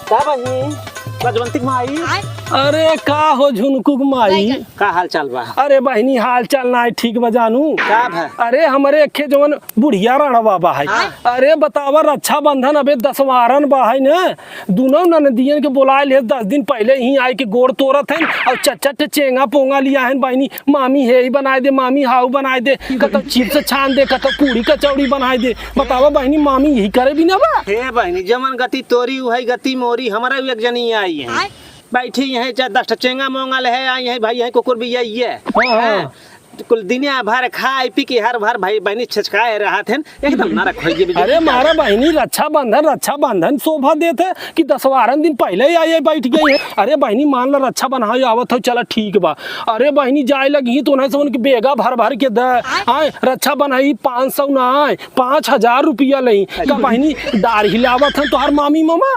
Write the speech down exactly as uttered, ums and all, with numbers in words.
का बहिनी, रजवंती के माई? अरे का हो झुनकू के माई? का हाल चाल बा? अरे बहिनी, हाल चाल नाहीं ठीक बा जानू। का भा? अरे हमरे एखे जवन बुढ़िया राणा बाबा है। हाँ। अरे बतावा, रक्षाबंधन अबे दसवारन बा है न, दुनों ननदियन के बोलाए ले, दस दिन पहिले ही आए के गोड़ तोरत हैं और चट चट चेंगा पोंगा लिया हैं बहिनी। मामी हे ही बनाए दे, मामी हाउ बनाए दे, कतौ चिप्स छान दे, कतौ पूड़ी कचौड़ी बनाए दे। बतावा बहिनी, मामी यही करे बिना बा। हे बहिनी, जमन गति तोरी उहै गति मोरी, हमरा भी एक जनी आई है। आय। बैठी हैं, चाहे दस ठो चेंगा मोंगा ले है, आई हैं भाई, यहीं कुकुर भी यही है। हाँ, हाँ। हाँ। कुल दिने भर खाए पी के हर भर भाई बहिनी छचकाए रहत हैं, एकदम नरक होइ गए। अरे मारा बहिनी, रक्षाबंधन, रक्षाबंधन शोभा देत है कि दसवारन दिन पहिले ही आई, आई बैठ गई है। अरे बहिनी, मान ला रक्षा बन्हाए आवत हो, चला ठीक बा। अरे बहिनी, जाए लगी तो उन्हें से उनके बेगा भर भर के दे। आए, रक्षा बन्हाई पाँच सौ ना आए, पाँच हजार रुपया लई। का बहिनी, डार हिलावत हैं तोहार मामी मामा?